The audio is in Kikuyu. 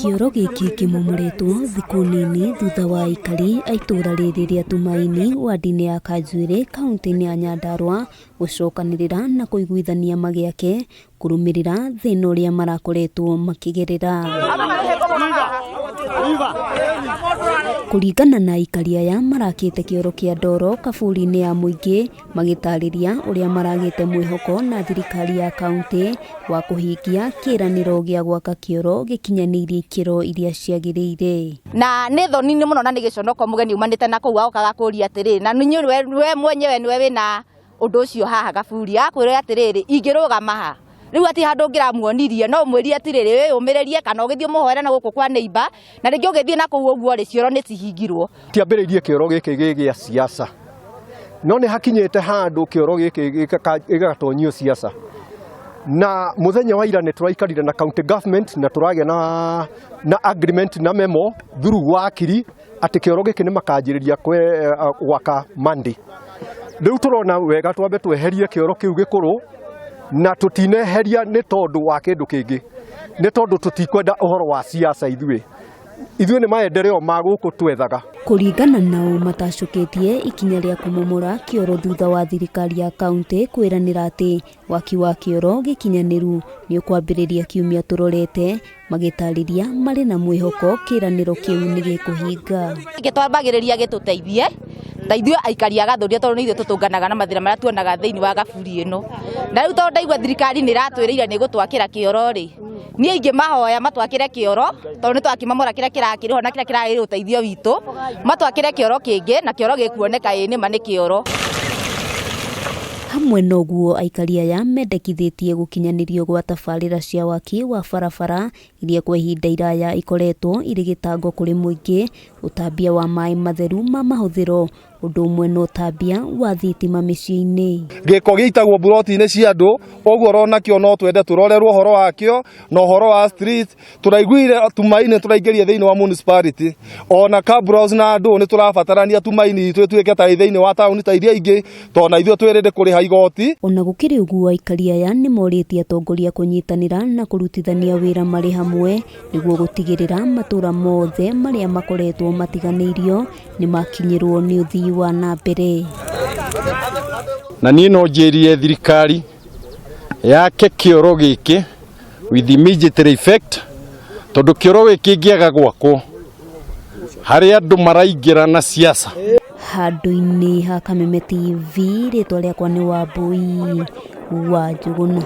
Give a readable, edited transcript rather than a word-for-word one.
Kĩoro gĩkĩ kĩmomoretwo thikũ nini thutha wa aikari a itũũra rĩrĩ rĩa Tumaini wadi-inĩ ya Kanjuĩrĩ kauntĩ-inĩ ya Nyandarua gũcokanĩrĩra na kũiguithania magĩake kũrũmĩrĩra thĩna ũrĩa marakoretwo makĩgerera. Kũringana na aikari aya marakĩte kĩoro kĩa ndoro kaburi-inĩ ya mũingĩ magĩtarĩria ũrĩa maragĩte mwĩhoko na thirikari ya kauntĩ wa kũhingia kĩĩranĩro gĩa gwaka kĩoro gĩkinyanĩirie ikĩro iria ciagĩrĩire. Na nĩ thoni-inĩ mũno na nĩ gĩconoko mũgeni umanĩte na kũu agokaga kũria atĩrĩrĩ, na inyuĩ we mwenyewe nĩwe wĩna ũndũ ũcio haha Gaburi, akwĩra atĩrĩrĩ, ingĩrũgama ha rĩu ati handũ ngĩramuonirie no ũmwĩrie atĩrĩrĩ, wĩyũmĩrĩrie kana ũgĩthiĩ ũmũhoere na gũkũ kwa neighbor, na rĩngĩ ũgĩthiĩ na kũu ũguo rĩ, cioro nĩ cihingirwo. Tiambĩrĩirie kĩoro gĩkĩ gĩ gĩa siasa, no nĩ hakinyĩte handũ kĩoro gĩkĩ gĩgatonyio siasa. Na mũthenya wa ira nĩ tũraikarire na county government na tũragĩa na agreement na memo through wakiri atĩ kĩoro gĩkĩ nĩ makanjĩrĩria gwaka Monday. Rĩu tũrona wega twambe tweherie kĩoro kĩu gĩkũrũ, na tũtineheria nĩ tondũ wa kĩndũ kĩngĩ, nĩ tondũ tũtikwenda ũhoro wa siasa. Ithuĩ nĩ maendeleo ma gũkũ twethaga. Kũringana nao, matacũkĩtie ikinya rĩa kũmomora kĩoro thutha wa thirikari ya kauntĩ kwĩranĩra atĩ waki wa kĩoro gĩkinyanĩru nĩ ũkwambĩrĩria kiumia tũrorete, magĩtarĩria marĩ na mwĩhoko kĩĩranĩro kĩu nĩ gĩkũhinga. Gĩkĩ twambagĩrĩria gĩtũteithie ta ithuĩ aikari a Gathũria, tondũ nĩ ithuĩ tũtũnganaga na mathĩna marĩa tuonaga thĩinĩ wa Gaburi ĩno. Na rĩu tondũ ndaigua thirikari nĩ ĩratwĩrĩire nĩ ĩgũtwakĩra kĩoro rĩ, niĩ ingĩmahoya matwakĩre kĩoro, tondũ nĩ twakĩmomora kĩrĩa kĩrakĩrĩ ho na kĩrĩa kĩragĩrĩire ũteithio witũ, matwakĩre kĩoro kĩngĩ na kĩoro gĩkuoneka ĩĩ nĩma nĩ kĩoro. Hamwe na ũguo, aikari aya mendekithĩtie gũkinyanĩrio gwa tabarĩra cia waki wa barabara iria kwa ihinda iraya ikoretwo irĩ gĩtango kũrĩ mũingĩ, ũtambia wa maĩ matheru ma mahũthĩro, ũndũ ũmwe na ũtambia wa thitima mĩciĩ-inĩ. Gĩko gĩitagwo mburoti-inĩ cia andũ, ũguo oronakĩo no twende tũrorerwo ũhoro wakĩo na ũhoro wa street. Tũraiguire Tumaini tũraingĩria thĩinĩ wa municipality, ona Kabros na andũ nĩ tũrabatarania Tumaini itũ ĩtuĩke ta ĩ thĩinĩ wa taũni ta iria ingĩ, tondũ na ithuĩ twĩ ready kũrĩha igoti. Ona gũkĩrĩ ũguo, aikari aya nĩ morĩtie atongoria kũnyitanĩra na kũrutithania wĩra marĩ hamwe nĩguo gũtigĩrĩra matũra mothe marĩa makoretwo matiganĩirio nĩ makinyĩrwo nĩ ũthii wa na mbere. Na niĩ no njĩrire thirikari yake kĩoro gĩkĩ with immediate effect, tondũ kĩoro gĩkĩ kĩngĩaga gwakwo harĩ andũ maraingĩra na siasa. Handũ-inĩ ha Kameme TV, rĩtwa rĩakwa nĩ Wambui wa Njũgũna.